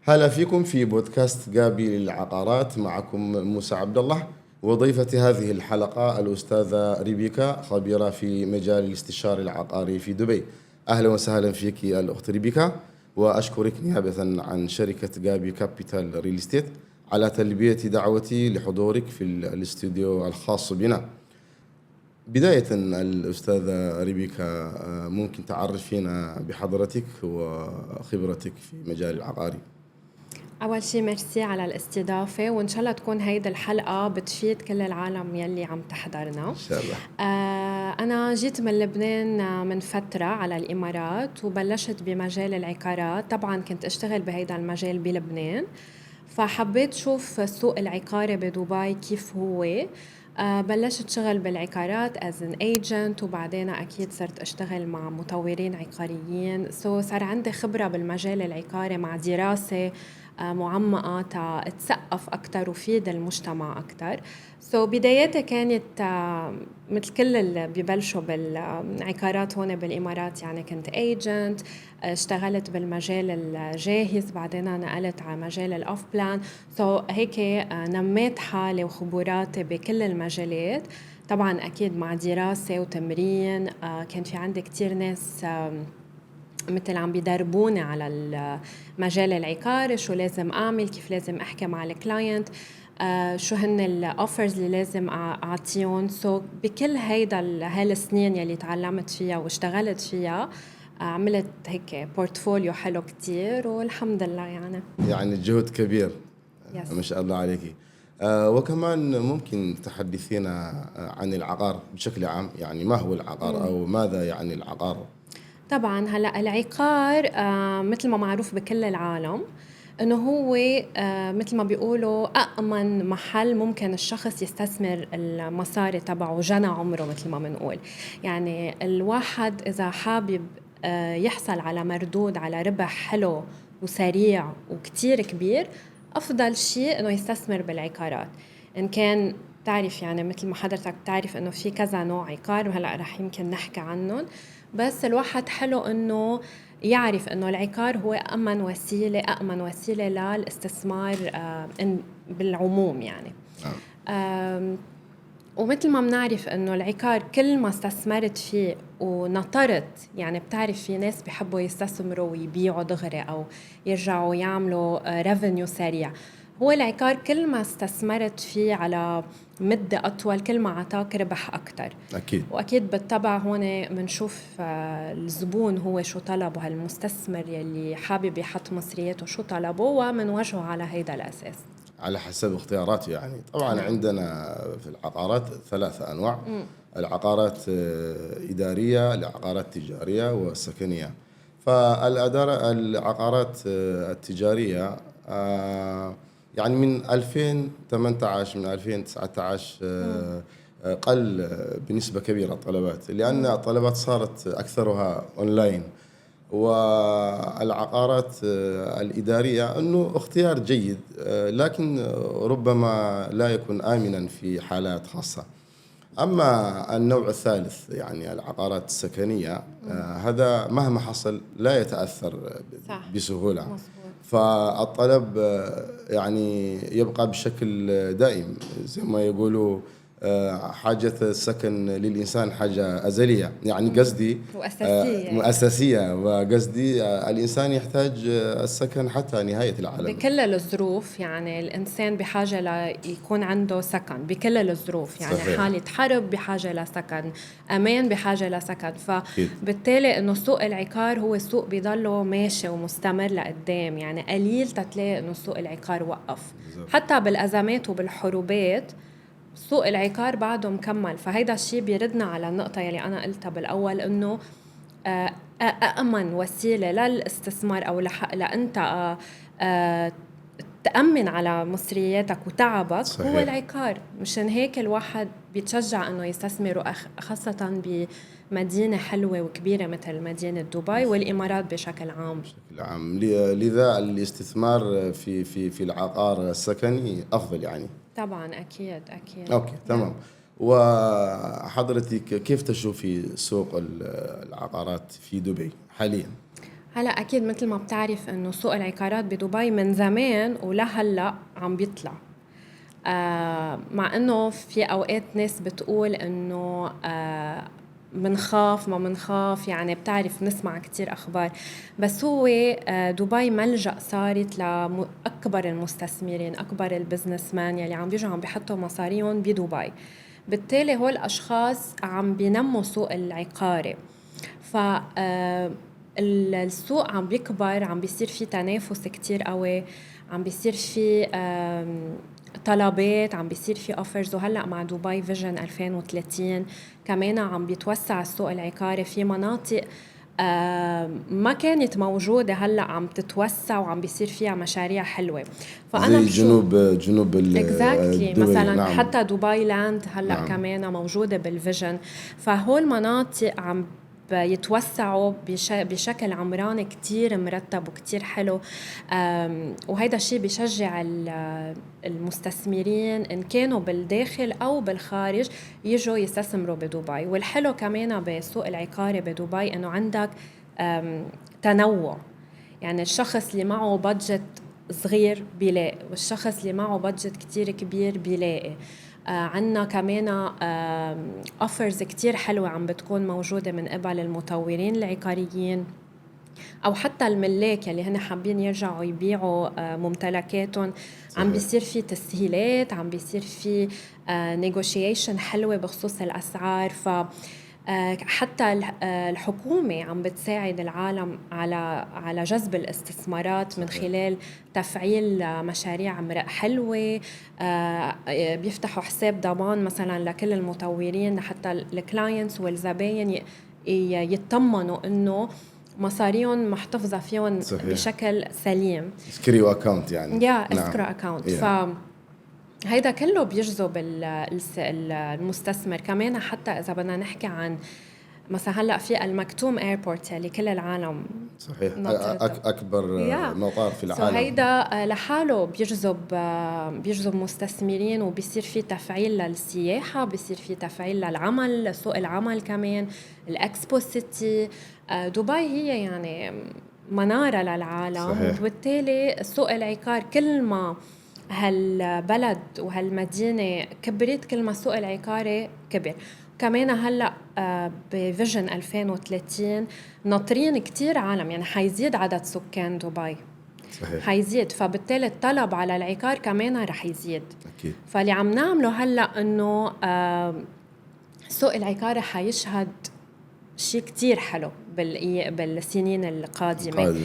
هلا فيكم في بودكاست جابي للعقارات، معكم موسى عبد الله وضيفة هذه الحلقة الأستاذة ريبيكا، خبيرة في مجال الاستشاري العقاري في دبي. أهلا وسهلا فيك الأخت ريبيكا، وأشكرك نيابة عن شركة جابي Capital Real Estate على تلبية دعوتي لحضورك في الاستوديو الخاص بنا. بداية الأستاذة ريبيكا، ممكن تعرفينا بحضرتك وخبرتك في مجال العقاري؟ أول شي ميرسي على الاستضافة، وإن شاء الله تكون هيدي الحلقة بتفيد كل العالم يلي عم تحضرنا إن شاء الله. أنا جيت من لبنان من فترة على الإمارات وبلشت بمجال العقارات. طبعا كنت أشتغل بهيدا المجال بلبنان، فحبيت شوف السوق العقاري بدبي كيف هو. بلشت شغل بالعقارات as an agent، وبعدين أكيد صرت أشتغل مع مطورين عقاريين، so صار عندي خبرة بالمجال العقاري مع دراسة معمقة تا اتثقف أكتر وفيد المجتمع أكتر. so بداياتي كانت مثل كل اللي ببلشوا بالعقارات هون بالإمارات، يعني كنت agent، اشتغلت بالمجال الجاهز، بعدين نقلت على مجال ال off plan. so هيك نميت حالي وخبراتي بكل المجالات، طبعا اكيد مع دراسة وتمرين. كان في عندي كتير ناس مثل عم بيدربوني على المجال العقاري، شو لازم اعمل، كيف لازم احكي مع ال client، شو هن ال offers اللي لازم اعطيهم. so بكل هيدا هالسنين يلي تعلمت فيها واشتغلت فيها عملت هيك portfolio حلو كتير، والحمد لله يعني. يعني جهد كبير. Yes. ما شاء الله عليك. وكمان ممكن تحدثينا عن العقار بشكل عام، يعني ما هو العقار أو ماذا يعني العقار؟ طبعا هلا العقار مثل ما معروف بكل العالم انه هو مثل ما بيقولوا أأمن محل ممكن الشخص يستثمر المصاري تبعه، جنى عمره مثل ما بنقول. يعني الواحد اذا حابب يحصل على مردود، على ربح حلو وسريع وكتير كبير، افضل شيء انه يستثمر بالعقارات. ان كان تعرف، يعني مثل ما حضرتك بتعرف انه في كذا نوع عقار، وهلا رح يمكن نحكي عنهم، بس الواحد حلو انه يعرف انه العقار هو امن وسيله، امن وسيلة للاستثمار بالعموم يعني. ومثل ما بنعرف انه العقار كل ما استثمرت فيه ونطرت، يعني بتعرف في ناس بيحبوا يستثمروا ويبيعوا دغري او يرجعوا يعملوا revenue سريع، هو العقار كل ما استثمرت فيه على مدة أطول كل ما عطاك ربح أكثر. وأكيد بالطبع هون بنشوف الزبون هو شو طلبه، هالمستثمر يلي حابب يحط مصرياته شو طلبه، ومنوجهه على هيدا الأساس. على حسب اختياراته يعني. طبعا عندنا في العقارات ثلاثة أنواع: العقارات إدارية، العقارات التجارية، والسكنية. فالأدارة العقارات التجارية يعني من 2018، من 2019 قل بنسبة كبيرة الطلبات، لأن الطلبات صارت أكثرها أونلاين. والعقارات الإدارية أنه اختيار جيد، لكن ربما لا يكون آمنا في حالات خاصة. أما النوع الثالث، يعني العقارات السكنية، هذا مهما حصل لا يتأثر بسهولة. فالطلب يعني يبقى بشكل دائم، زي ما يقولوا حاجة السكن للإنسان حاجة أزلية، يعني قصدي وأساسية. مؤسسية، وقصدي الإنسان يحتاج السكن حتى نهاية العالم. بكل الظروف، يعني الإنسان بحاجة ليكون عنده سكن بكل الظروف، يعني حالة حرب بحاجة لسكن، أمان بحاجة لسكن. فبالتالي إنه سوق العقار هو سوق بيضله ماشي ومستمر لقدام، يعني قليل تتلاقي إنه سوق العقار وقف. حتى بالأزمات وبالحروبات سوق العقار بعده مكمل. فهيدا الشيء بيردنا على النقطة يلي أنا قلتها بالأول، إنه أأمن وسيلة للاستثمار أو لأنت تأمن على مصرياتك وتعبك هو العقار. مشان هيك الواحد بيتشجع إنه يستثمر، خاصة بمدينة حلوة وكبيرة مثل مدينة دبي والإمارات بشكل عام. بشكل عام. لذا الاستثمار في العقار السكني أفضل يعني. طبعاً، أكيد، أكيد. okay، تمام. وحضرتك كيف تشوفي سوق العقارات في دبي حالياً؟ هلا اكيد مثل ما بتعرف انه سوق العقارات بدبي من زمان ولهلا عم بيطلع، مع انه في اوقات ناس بتقول انه منخاف ما منخاف، يعني بتعرف نسمع كتير أخبار، بس هو دبي ملجأ صارت لأكبر المستثمرين، أكبر ال businessman يلي عم بيجوا عم بيحطوا مصاريهم بدبي. بالتالي هول الأشخاص عم بينموا سوق العقاري، ف السوق عم بيكبر، عم بيصير في تنافس كتير قوي، عم بيصير في طلبات، عم بيصير في offers. وهلا مع دبي Vision 2030 كمان عم بيتوسع السوق العقاري في مناطق ما كانت موجودة، هلا عم تتوسع وعم بيصير فيها مشاريع حلوة. فأنا زي جنوب exactly. مثلا نعم. حتى دبي لاند هلا كمان موجودة بال vision. فهول مناطق عم يتوسعوا بشكل عمراني كتير مرتب وكتير حلو، وهيدا الشيء بيشجع المستثمرين إن كانوا بالداخل أو بالخارج يجوا يستثمروا بدبي. والحلو كمان بالسوق العقاري بدبي إنه عندك تنوع، يعني الشخص اللي معه budget صغير بيلاقي، والشخص اللي معه budget كتير كبير بيلاقي. عنا كمان offers كتير حلوة عم بتكون موجودة من قبل المطورين العقاريين او حتى الملاك اللي هن حابين يرجعوا يبيعوا ممتلكاتهم. عم بيصير في تسهيلات، عم بيصير في negotiation حلوة بخصوص الاسعار. ف حتى الحكومة عم بتساعد العالم على جذب الاستثمارات من خلال تفعيل مشاريع حلوة، بيفتحوا حساب ضمان مثلا لكل المطورين لحتى ال clients والزباين يطمنوا انه مصاريهم محتفظة فيهم بشكل سليم. escrow account يعني. yeah، escrow account. ف هيدا كله بيجذب المستثمر كمان. حتى اذا بدنا نحكي عن مثلا هلا في المكتوم airport يلي كل العالم صحيح، اكبر مطار في العالم. so هيدا لحاله بيجذب مستثمرين، وبيصير في تفعيل للسياحه، بيصير في تفعيل للعمل، سوق العمل كمان، ال Expo City. دبي هي يعني منارة للعالم. وبالتالي سوق العقار كل ما هالبلد وهالمدينة كبرت كل ما السوق العقاري كبر كمان. هلا ب vision 2030 ناطرين كتير عالم، يعني حيزيد عدد سكان دبي. حيزيد، فبالتالي الطلب على العقار كمان رح يزيد. فاللي عم نعمله هلا انه سوق العقاري حيشهد شيء كتير حلو بالسنين القادمة.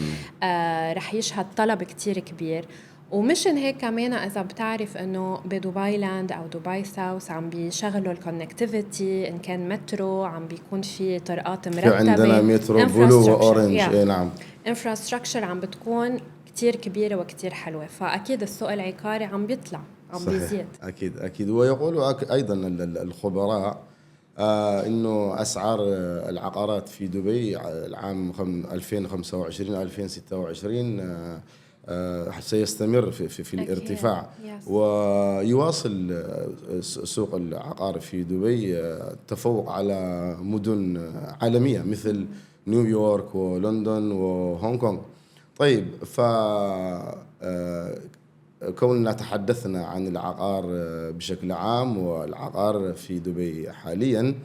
رح يشهد طلب كتير كبير. ومشان هيك كمان اذا بتعرف انه بدبي لاند او دبي South عم بيشغلوا ال connectivity، ان كان مترو، عم بيكون في طرقات مرتبه. في عندنا مترو blue و orange. ايه نعم. infrastructure عم بتكون كتير كبيرة وكتير حلوه، فاكيد السوق العقاري عم بيطلع، عم بيزيد. اكيد اكيد. ويقولوا ايضا الخبراء انه اسعار العقارات في دبي العام 2025 2026 سيستمر في الارتفاع. ويواصل سوق العقار في دبي التفوق على مدن عالمية مثل نيويورك ولندن وهونغ كونغ. طيب، ف كوننا تحدثنا عن العقار بشكل عام والعقار في دبي حاليا،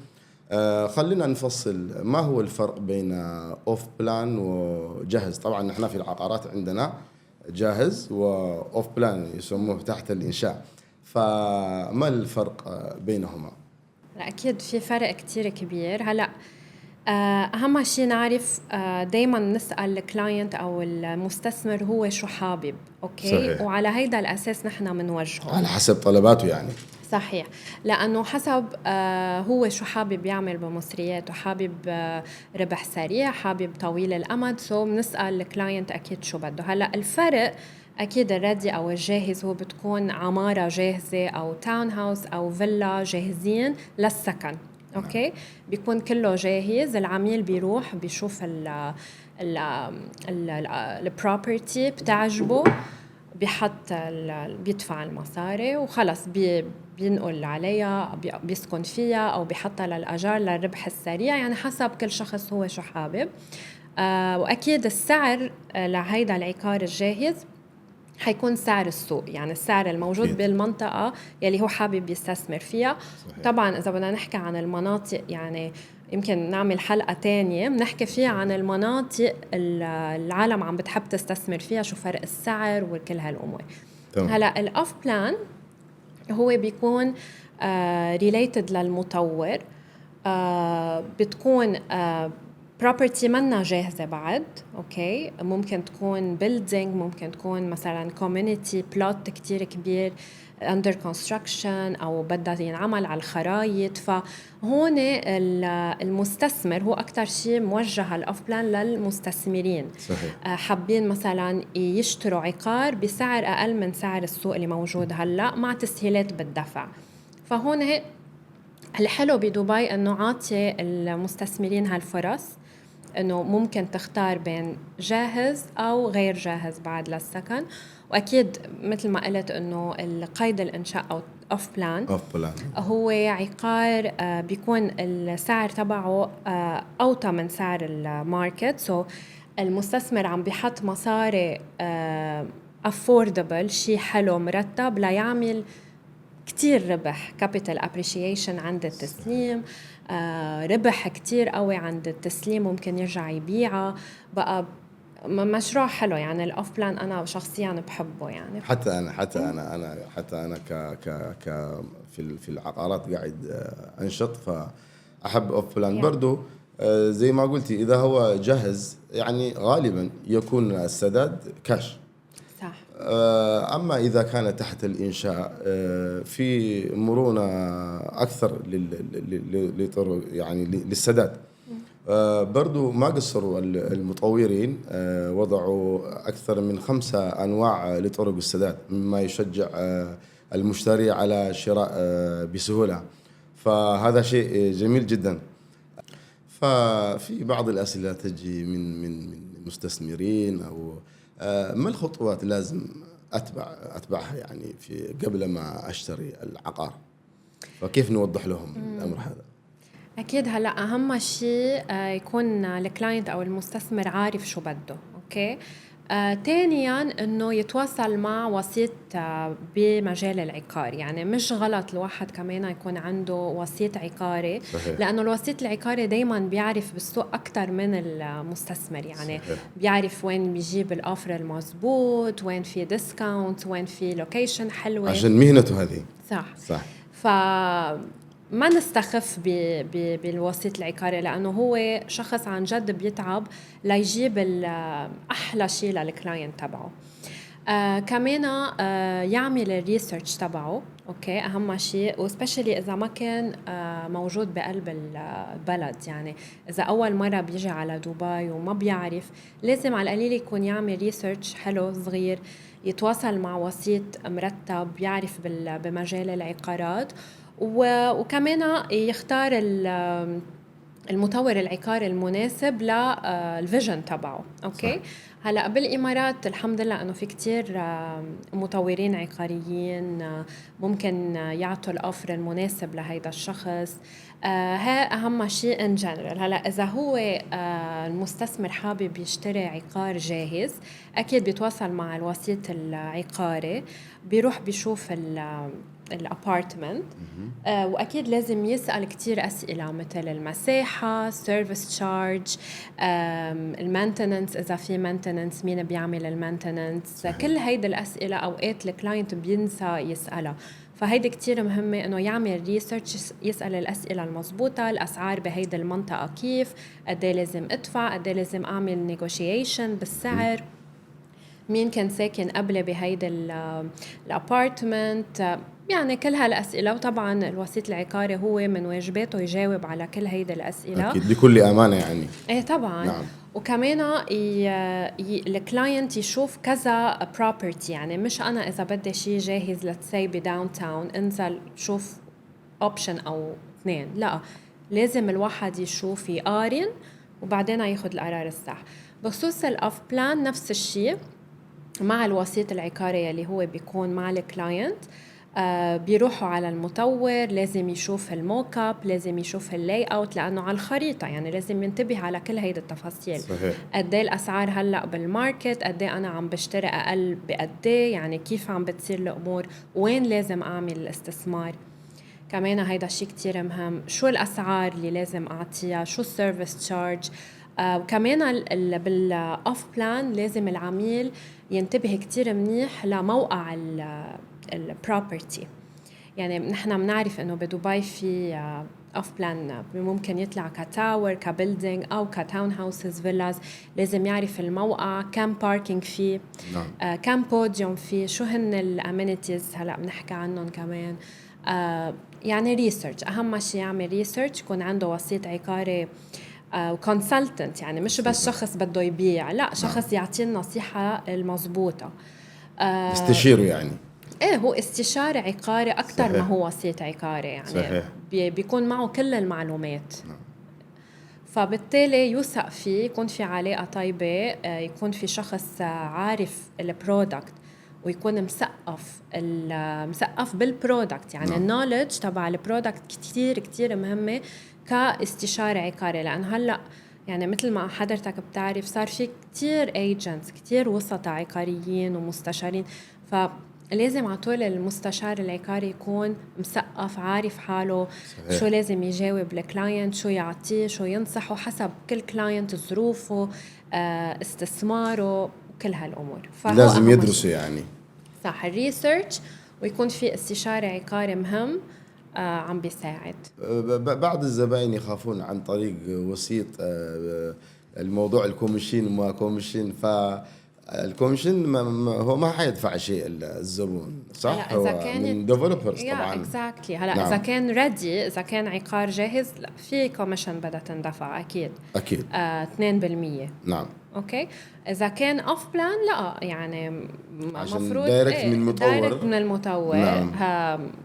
خلينا نفصل ما هو الفرق بين off plan وجاهز. طبعا نحن في العقارات عندنا جاهز و off plan يسموه تحت الانشاء، فما الفرق بينهما؟ اكيد في فرق كتير كبير. هلا اهم شيء نعرف، دائما نسال ال client او المستثمر هو شو حابب، okay؟ وعلى هيدا الاساس نحن بنوجهه. على حسب طلباته يعني. صحيح، لانه حسب هو شو حابب يعمل بمصرياته، حابب ربح سريع، حابب طويل الامد، so بنسال ال client اكيد شو بده. هلا الفرق اكيد ال ready او الجاهز هو بتكون عمارة جاهزة او townhouse او فيلا جاهزين للسكن، okay؟ بيكون كله جاهز، العميل بيروح بيشوف ال property، بتعجبه، بيحط، بيدفع المصاري وخلص، بينقل عليها، بيسكن فيها او بيحطها للاجار للربح السريع، يعني حسب كل شخص هو شو حابب. واكيد السعر لهيدا العقار الجاهز حيكون سعر السوق، يعني السعر الموجود بالمنطقة يلي هو حابب يستثمر فيها. طبعا إذا بدنا نحكي عن المناطق، يعني يمكن نعمل حلقة تانية بنحكي فيها عن المناطق العالم عم بتحب تستثمر فيها، شو فرق السعر وكل هالأمور. هلا ال off plan هو بيكون related للمطور، بتكون property منا جاهزة بعد، okay، ممكن تكون building، ممكن تكون مثلا community plot كتير كبير under construction او بدها ينعمل على الخرايط. فهون المستثمر هو اكثر شيء موجه ال off plan للمستثمرين. حابين مثلا يشتروا عقار بسعر اقل من سعر السوق اللي موجود هلا مع تسهيلات بالدفع. فهون الحلو بدبي انه عاطي المستثمرين هالفرص، انه ممكن تختار بين جاهز او غير جاهز بعد للسكن. واكيد مثل ما قلت انه القيد الانشاء او off plan off plan هو عقار بيكون السعر تبعه اوطى من سعر ال market، so المستثمر عم بيحط مصاري affordable، شيء حلو مرتب ليعمل كتير ربح، capital appreciation عند التسليم، ربح كتير قوي عند التسليم، ممكن يرجع يبيعها. بقى مشروع حلو يعني ال off plan، انا شخصيا بحبه يعني. حتى انا ك ك ك في العقارات قاعد انشط، فاحب off plan. برضو زي ما قلتي، اذا هو جاهز يعني غالبا يكون السداد كاش. اما اذا كان تحت الانشاء في مرونة اكثر لطرق يعني للسداد. برضو ما قصروا المطورين، وضعوا اكثر من 5 انواع لطرق السداد، مما يشجع المشتري على الشراء بسهوله، فهذا شيء جميل جدا. ففي بعض الاسئلة تجي من مستثمرين او ما الخطوات لازم اتبعها يعني في قبل ما اشتري العقار، فكيف نوضح لهم الامر هذا؟ اكيد، هلا اهم شيء يكون ال client او المستثمر عارف شو بده، okay. ثانيا انه يتواصل مع وسيط بمجال العقار، يعني مش غلط الواحد كمان يكون عنده وسيط عقاري. لانه الوسيط العقاري دائما بيعرف بالسوق اكثر من المستثمر يعني. بيعرف وين بيجيب ال offer المزبوط، وين في discount، وين في location حلوه. عشان مهنته هذه. صح. ف ما نستخف ب ب بالوسيط العقاري، لانه هو شخص عن جد بيتعب ليجيب احلى شيء لل client تبعه. كمان يعمل ال research تبعه، okay، اهم شيء، و specially اذا ما كان موجود بقلب البلد، يعني اذا اول مرة بيجي على دبي وما بيعرف، لازم على القليل يكون يعمل research حلو صغير، يتواصل مع وسيط مرتب بيعرف بمجال العقارات، وكمان يختار المطور العقاري المناسب لل vision تبعه، okay. هلا بالامارات الحمد لله انه في كتير مطورين عقاريين ممكن يعطوا ال offer المناسب لهيدا الشخص. ها اهم شيء in general. هلا اذا هو المستثمر حابب يشتري عقار جاهز، اكيد بيتواصل مع الوسيط العقاري، بيروح بيشوف ال apartment، واكيد لازم يسال كثير اسئلة مثل المساحه، service charge، ال maintenance، اذا في maintenance مين بيعمل ال maintenance. كل هيدي الاسئلة اوقات ال client بينسى يسالها، فهيدي كتير مهمة انه يعمل research، يسأل الأسئلة المضبوطة، الأسعار بهيدي المنطقة كيف، قد إيه لازم ادفع، قد إيه لازم اعمل negotiation بالسعر، مين كان ساكن قبل بهيدي ال apartment، يعني كل هالاسئله. وطبعا الوسيط العقاري هو من واجباته يجاوب على كل هيدي الاسئله. اكيد، بكل امانه يعني. ايه طبعا. وكمان ال client يشوف كذا property، يعني مش انا اذا بدي شيء جاهز let's say ب downtown انزل شوف option او اثنين، لا، لازم الواحد يشوف، يقارن، وبعدين ياخذ القرار الصح. بخصوص ال off plan نفس الشيء مع الوسيط العقاري اللي هو بيكون مع ال client. بيروحوا على المطور، لازم يشوف ال mock-up، لازم يشوف ال layout، لانه على الخريطه، يعني لازم ينتبه على كل هيدي التفاصيل. قد ايه الاسعار هلا بال market، قد ايه انا عم بشتري اقل بقد ايه، يعني كيف عم بتصير الامور، وين لازم اعمل الاستثمار. كمان هيدا الشيء كتير مهم، شو الاسعار اللي لازم اعطيها، شو ال service charge. وكمان بال off plan لازم العميل ينتبه كتير منيح لموقع ال property. يعني نحن بنعرف انه بدبي في off plan ممكن يطلع ك tower، ك building، او ك townhouses، villas. لازم يعرف الموقع، كم parking فيه، كم بوديوم فيه، شو هن ال amenities، هلا بنحكي عنهم كمان. يعني research، اهم شيء يعمل research، يكون عنده وسيط عقاري و consultant، يعني مش بس شخص بده يبيع، لا، شخص يعطيه النصيحة المضبوطه. يستشيره يعني. ايه، هو استشاري عقاري اكثر ما هو وسيط عقاري يعني. بيكون معه كل المعلومات. فبالتالي يوثق فيه، يكون في علاقة طيبة، يكون في شخص عارف ال product ويكون مثقف بال product يعني. ال knowledge تبع ال product كثير كثير مهمة كاستشاري عقاري، لانه هلا يعني مثل ما حضرتك بتعرف صار في كثير agents، كثير وسطاء عقاريين ومستشارين، فلازم على طول المستشار العقاري يكون مثقف، عارف حاله. شو لازم يجاوب ال client، شو يعطيه، شو ينصحه، حسب كل client، ظروفه، استثماره، كل هالامور. فهو لازم يدرسوا يعني. صح، ال research ويكون في استشاري عقاري مهم عم بيساعد. بعض الزباين يخافون عن طريق وسيط، الموضوع ال commission وما commission، ف ال commission ما هو ما حيدفع شيء الزبون، صح؟ هلا إذا هو كانت من developers طبعا. exactly. هلا اذا كان ready، اذا كان عقار جاهز، لا، في commission بدها تندفع اكيد. 2%. Okay، اذا كان off plan لا، يعني عشان مفروض direct من المطور. direct من المطور.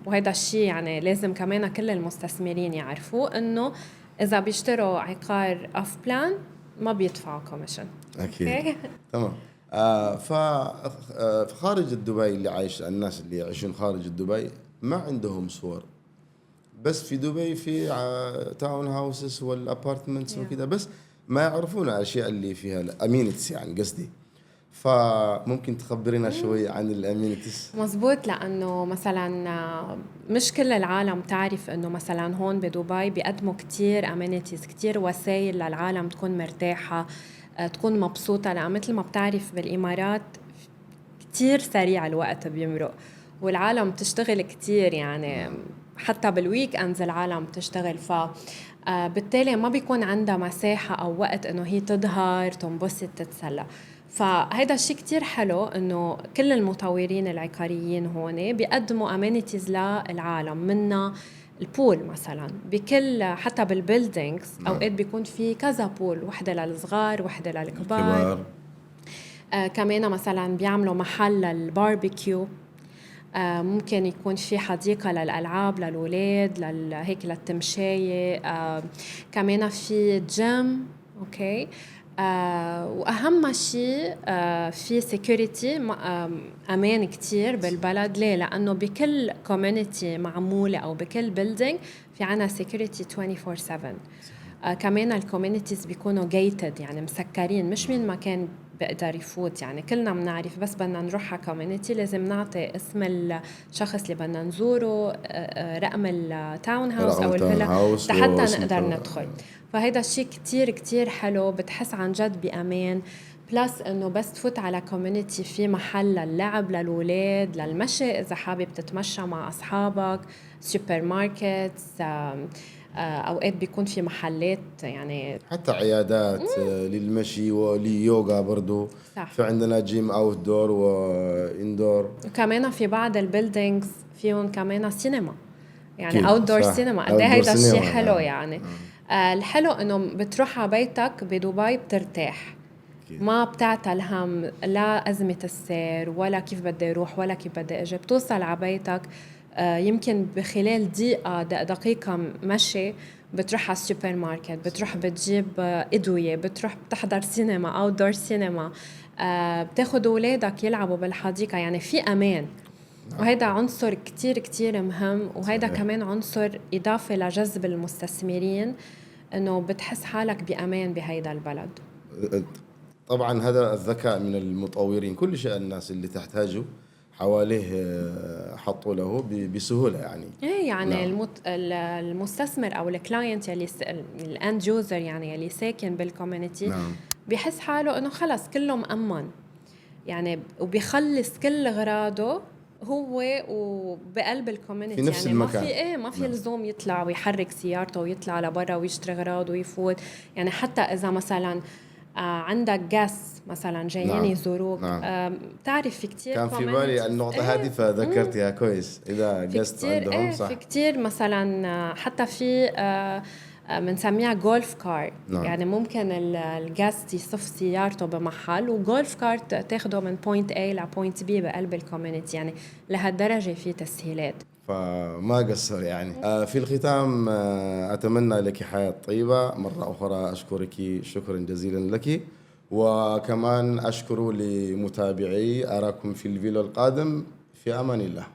وهذا الشيء يعني لازم كمان كل المستثمرين يعرفوه، انه اذا بيشتروا عقار off plan ما بيدفعوا commission. اكيد، تمام. ف خارج الدبي اللي عايش، الناس اللي يعيشون خارج الدبي ما عندهم صور، بس في دبي في townhouses وال apartments وكذا، بس ما يعرفون الاشياء اللي فيها ال amenities يعني قصدي، فممكن تخبرينا شوي عن ال amenities؟ مزبوط، لانه مثلا مش كل العالم تعرف انه مثلا هون بدبي بيقدموا كتير amenities، كتير وسائل للعالم تكون مرتاحه، تكون مبسوطه، لان مثل ما بتعرف بالامارات كتير سريع الوقت بيمرق والعالم بتشتغل كتير، يعني حتى بال weekends العالم بتشتغل، ف بالتالي ما بيكون عندها مساحة أو وقت إنه هي تظهر، تنبسط، تتسلى. فهذا الشيء كتير حلو انه كل المطورين العقاريين هون بيقدموا amenities للعالم، منها ال pool مثلا، بكل حتى بال buildings اوقات بيكون في كذا pool، وحده للصغار، وحده للكبار. كبار. كمان مثلا بيعملوا محل للباربيكيو، ممكن يكون في حديقة للألعاب للأولاد، هيك للتمشاية، كمان في gym، okay. واهم شيء في security، امان كتير بالبلد. ليه؟ لانه بكل community معمولة او بكل building في عنا security 24/7. كمان ال communities بيكونوا gated، يعني مسكرين، مش مين ما كان بيقدر يفوت. يعني كلنا بنعرف بس بدنا نروح على community لازم نعطي اسم الشخص اللي بدنا نزوره، رقم ال townhouse او الفيلا، حتى نقدر ندخل. فهيدا الشيء كتير كتير حلو، بتحس عن جد بامان، plus انه بس تفوت على community في محل للعب للولاد، للمشي اذا حابب تتمشى مع اصحابك، supermarkets، اوقات بيكون في محلات يعني. حتى عيادات للمشي وليوغا برضو. في عندنا gym outdoor و indoor. وكمان في بعض ال buildings فيهم كمان سينما، يعني outdoor cinema. قد ايه هيدا الشيء حلو يعني. الحلو انه بتروح على بيتك بدبي بترتاح، ما بتعتل هم لا أزمة السير ولا كيف بدي أروح ولا كيف بدي أجي. بتوصل على بيتك يمكن بخلال دقيقة، دقيقة مشي، بتروح على السوبر ماركت، بتروح بتجيب ادويه، بتروح بتحضر سينما، outdoor cinema، بتاخذ اولادك يلعبوا بالحديقه، يعني في امان. وهيدا عنصر كتير كتير مهم، وهيدا كمان عنصر إضافي لجذب المستثمرين، إنه بتحس حالك بأمان بهيدا البلد. طبعا هذا الذكاء من المطورين، كل شيء الناس اللي تحتاجه حواليه حطوا له بسهولة يعني. ايه يعني المستثمر او ال client يلي ال end user، يعني يلي ساكن بال community بحس حاله انه خلص كله مأمن يعني، وبيخلص كل اغراضه هو وبقلب ال community في نفس يعني المكان. ما في ايه ما في لزوم يطلع ويحرك سيارته ويطلع لبرا ويشتري اغراض ويفوت. يعني حتى اذا مثلا عندك guests مثلا جايين يزوروك، بتعرف في كثير كان في بالي النقطة هذه فذكرتها، كويس، إذا في guest كتير عندهم ايه في كتير مثلا حتى في بنسميها golf cart. يعني ممكن ال guest يصف سيارته بمحل و golf cart تاخده من point A ل point B بقلب ال community، يعني لهالدرجة في تسهيلات. فما قصر يعني. في الختام أتمنى لك حياة طيبة. مرة أخرى أشكرك شكرا جزيلا لك، وكمان أشكر لمتابعي. أراكم في الفيديو القادم، في أمان الله.